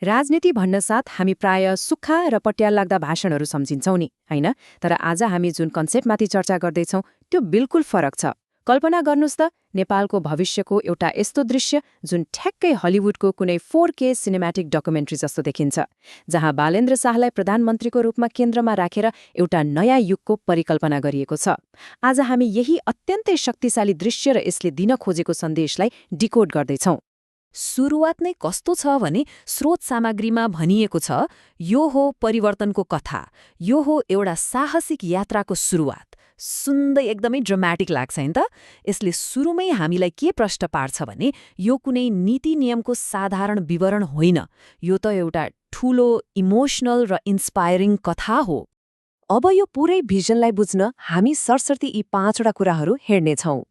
राजनीति भन्नसाथ हामी प्राय सुक्खा र पट्याल लाग्दा भाषणहरू सम्झिन्छौँ नि, होइन? तर आज हामी जुन कन्सेप्टमाथि चर्चा गर्दैछौँ त्यो बिल्कुल फरक छ। कल्पना गर्नुहोस् त, नेपालको भविष्यको एउटा यस्तो दृश्य जुन ठ्याक्कै हलिउडको कुनै 4K सिनेम्याटिक डकुमेन्ट्री जस्तो देखिन्छ, जहाँ बालेन्द्र शाहलाई प्रधानमन्त्रीको रूपमा केन्द्रमा राखेर एउटा नयाँ युगको परिकल्पना गरिएको छ। आज हामी यही अत्यन्तै शक्तिशाली दृश्य र यसले दिन खोजेको सन्देशलाई डिकोड गर्दैछौँ। सुरुवात नै कस्तो छ भने स्रोत सामग्रीमा भनिएको छ, यो हो परिवर्तनको कथा, यो हो एउटा साहसिक यात्राको सुरुवात। सुन्दै एकदमै ड्रामेटिक लाग्छ नि त। यसले सुरुमै हामीलाई के प्रश्न पार्छ भने यो कुनै नीति नियमको साधारण विवरण होइन, यो त एउटा ठूलो इमोसनल र इन्स्पायरिङ कथा हो। अब यो पुरै भिजनलाई बुझ्न हामी सरसर्ती यी 5वटा कुराहरू हेर्नेछौँ।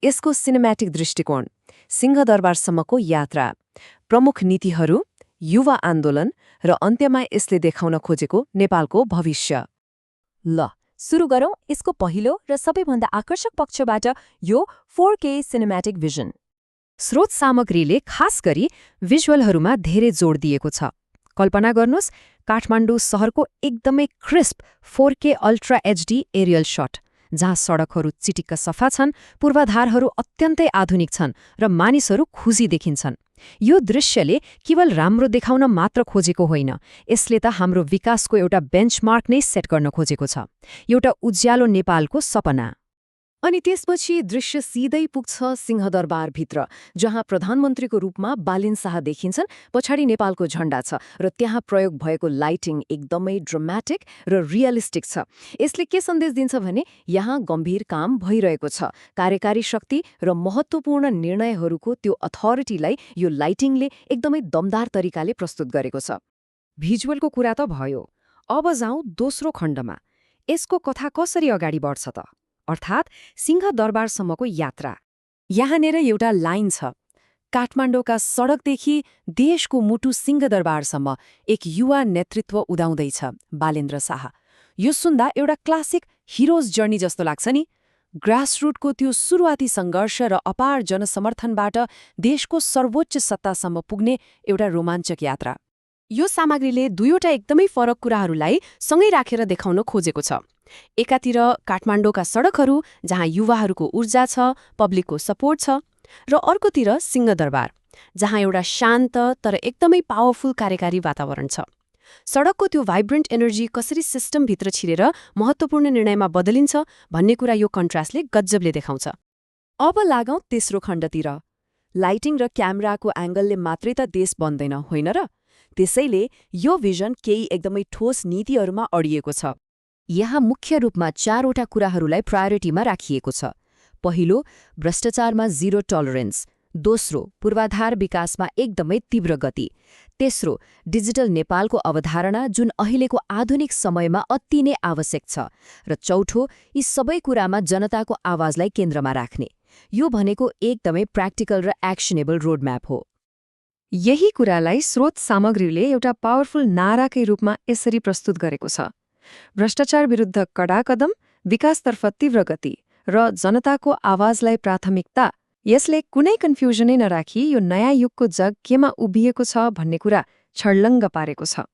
यसको सिनेम्याटिक दृष्टिकोण, सिंहदरबारसम्मको यात्रा, प्रमुख नीतिहरू, युवा आन्दोलन र अन्त्यमा यसले देखाउन खोजेको नेपालको भविष्य। ल सुरु गरौँ यसको पहिलो र सबैभन्दा आकर्षक पक्षबाट, यो 4K सिनेम्याटिक भिजन। स्रोत सामग्रीले खास गरी भिजुअलहरूमा धेरै जोड दिएको छ। कल्पना गर्नुहोस्, काठमाडौँ सहरको एकदमै crisp 4K ultra HD aerial shot, जहाँ सडकहरू चिटिक्क सफा छन्, पूर्वाधारहरू अत्यन्तै आधुनिक छन् र मानिसहरू खुसी देखिन्छन्। यो दृश्यले केवल राम्रो देखाउन मात्र खोजेको होइन, यसले त हाम्रो विकासको एउटा बेन्चमार्क नै सेट गर्न खोजेको छ, एउटा उज्यालो नेपालको सपना। अनि त्यसपछि दृश्य सिधै पुग्छ सिंहदरबारभित्र, जहाँ प्रधानमन्त्रीको रूपमा बालेन शाह देखिन्छन्। पछाडि नेपालको झण्डा छ र त्यहाँ प्रयोग भएको लाइटिङ एकदमै ड्रामेटिक र रियलिस्टिक छ। यसले के सन्देश दिन्छ भने यहाँ गम्भीर काम भइरहेको छ। कार्यकारी शक्ति र महत्त्वपूर्ण निर्णयहरूको त्यो अथोरिटीलाई यो लाइटिङले एकदमै दमदार तरिकाले प्रस्तुत गरेको छ। भिजुअलको कुरा त भयो, अब जाउँ दोस्रो खण्डमा। यसको कथा कसरी अगाडि बढ्छ त, अर्थात् सिंहदरबारसम्मको यात्रा। यहाँनिर एउटा लाइन छ, काठमाडौँका सडकदेखि देशको मुटु सिंहदरबारसम्म एक युवा नेतृत्व उदाउँदैछ, बालेन्द्र शाह। यो सुन्दा एउटा क्लासिक हिरोज जर्नी जस्तो लाग्छ नि। ग्रासरुटको त्यो सुरुवाती सङ्घर्ष र अपार जनसमर्थनबाट देशको सर्वोच्च सत्तासम्म पुग्ने एउटा रोमाञ्चक यात्रा। यो सामग्रीले दुईवटा एकदमै फरक कुराहरूलाई सँगै राखेर देखाउन खोजेको छ। एकातिर काठमाडौँका सडकहरू, जहाँ युवाहरूको ऊर्जा छ, पब्लिकको सपोर्ट छ, र अर्कोतिर सिंहदरबार, जहाँ एउटा शान्त तर एकदमै पावरफुल कार्यकारी वातावरण छ। सडकको त्यो भाइब्रेन्ट एनर्जी कसरी सिस्टमभित्र छिरेर महत्त्वपूर्ण निर्णयमा बदलिन्छ भन्ने कुरा यो कन्ट्रास्टले गजबले देखाउँछ। अब लागौँ तेस्रो खण्डतिर। लाइटिङ र क्यामेराको एङ्गलले मात्रै त देश बन्दैन, होइन र? त्यसैले यो भिजन केही एकदमै ठोस नीतिहरूमा अडिएको छ। यहाँ मुख्य रूपमा 4वटा कुराहरूलाई प्रायोरिटीमा राखिएको छ। पहिलो, भ्रष्टाचारमा जिरो टलरेन्स। दोस्रो, पूर्वाधार विकासमा एकदमै तीव्र गति। तेस्रो, डिजिटल नेपालको अवधारणा जुन अहिलेको आधुनिक समयमा अति नै आवश्यक छ। र चौथो, यी सबै कुरामा जनताको आवाजलाई केन्द्रमा राख्ने। यो भनेको एकदमै प्र्याक्टिकल र एक्सनेबल रोडम्याप हो। यही कुरालाई स्रोत सामग्रीले एउटा पावरफुल नाराकै रूपमा यसरी प्रस्तुत गरेको छ, भ्रष्टाचार विरुद्ध कडा कदम, विकासतर्फ तीव्र गति र जनताको आवाजलाई प्राथमिकता। यसले कुनै कन्फ्युजनै नराखी यो नयाँ युगको जग केमा उभिएको छ भन्ने कुरा छर्लङ्ग पारेको छ।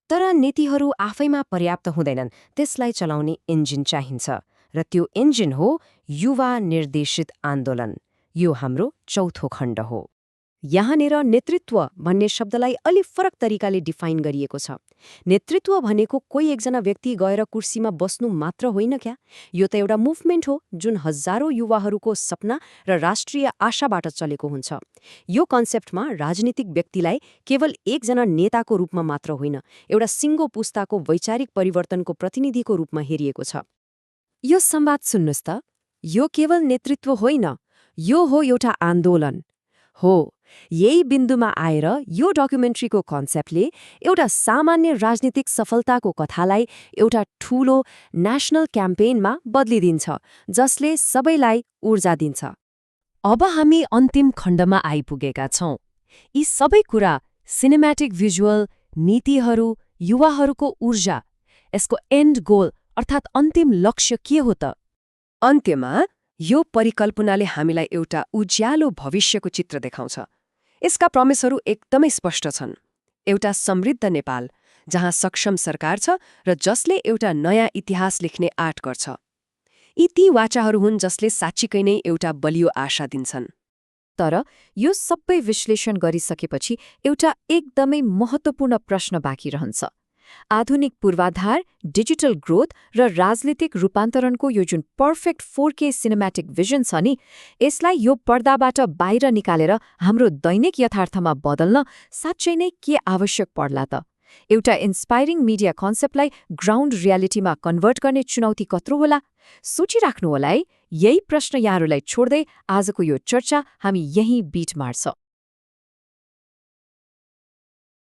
तर नीतिहरू आफैमा पर्याप्त हुँदैनन्, त्यसलाई चलाउने इन्जिन चाहिन्छ, र त्यो इन्जिन हो युवा निर्देशित आन्दोलन। यो हाम्रो चौथो खण्ड हो। यहाँनिर नेतृत्व भन्ने शब्दलाई अलि फरक तरिकाले डिफाइन गरिएको छ। नेतृत्व भनेको कोही एकजना व्यक्ति गएर कुर्सीमा बस्नु मात्र होइन क्या, यो त एउटा मुभमेन्ट हो जुन हजारौं युवाहरूको सपना र राष्ट्रिय आशाबाट चलेको हुन्छ। यो कन्सेप्टमा राजनीतिक व्यक्तिलाई केवल एकजना नेताको रूपमा मात्र होइन, एउटा सिङ्गो पुस्ताको वैचारिक परिवर्तनको प्रतिनिधिको रूपमा हेरिएको छ। यो संवाद सुन्नुहोस् त, यो केवल नेतृत्व होइन, यो हो एउटा आन्दोलन हो। यही बिन्दुमा आएर यो डकुमेन्ट्रीको कन्सेप्टले एउटा सामान्य राजनीतिक सफलताको कथालाई एउटा ठूलो नेशनल क्याम्पेनमा बदलिदिन्छ, जसले सबैलाई ऊर्जा दिन्छ। अब हामी अन्तिम खण्डमा आइपुगेका छौँ। यी सबै कुरा, सिनेम्याटिक भिजुअल, नीतिहरू, युवाहरूको ऊर्जा, यसको एन्ड गोल अर्थात् अन्तिम लक्ष्य के हो त? अन्त्यमा यो परिकल्पनाले हामीलाई एउटा उज्यालो भविष्यको चित्र देखाउँछ। यसका प्रमिसहरू एकदमै स्पष्ट छन्। एउटा समृद्ध नेपाल जहाँ सक्षम सरकार छ र जसले एउटा नयाँ इतिहास लेख्ने आँट गर्छ। यी ती वाचाहरू हुन् जसले साँच्चीकै नै एउटा बलियो आशा दिन्छन्। तर यो सबै विश्लेषण गरिसकेपछि एउटा एकदमै महत्त्वपूर्ण प्रश्न बाँकी रहन्छ। आधुनिक पूर्वाधार, डिजिटल ग्रोथ र राजनीतिक रूपान्तरणको यो जुन पर्फेक्ट 4K सिनेम्याटिक भिजन छ नि, यसलाई यो पर्दाबाट बाहिर निकालेर हाम्रो दैनिक यथार्थमा बदल्न साँच्चै नै के आवश्यक पर्ला त? एउटा इन्स्पायरिङ मिडिया कन्सेप्टलाई ग्राउन्ड रियालिटीमा कन्भर्ट गर्ने चुनौती कत्रो होला? सोचिराख्नुहोला है। यही प्रश्न यहाँहरूलाई छोड्दै आजको यो चर्चा हामी यहीँ बीट मार्छ।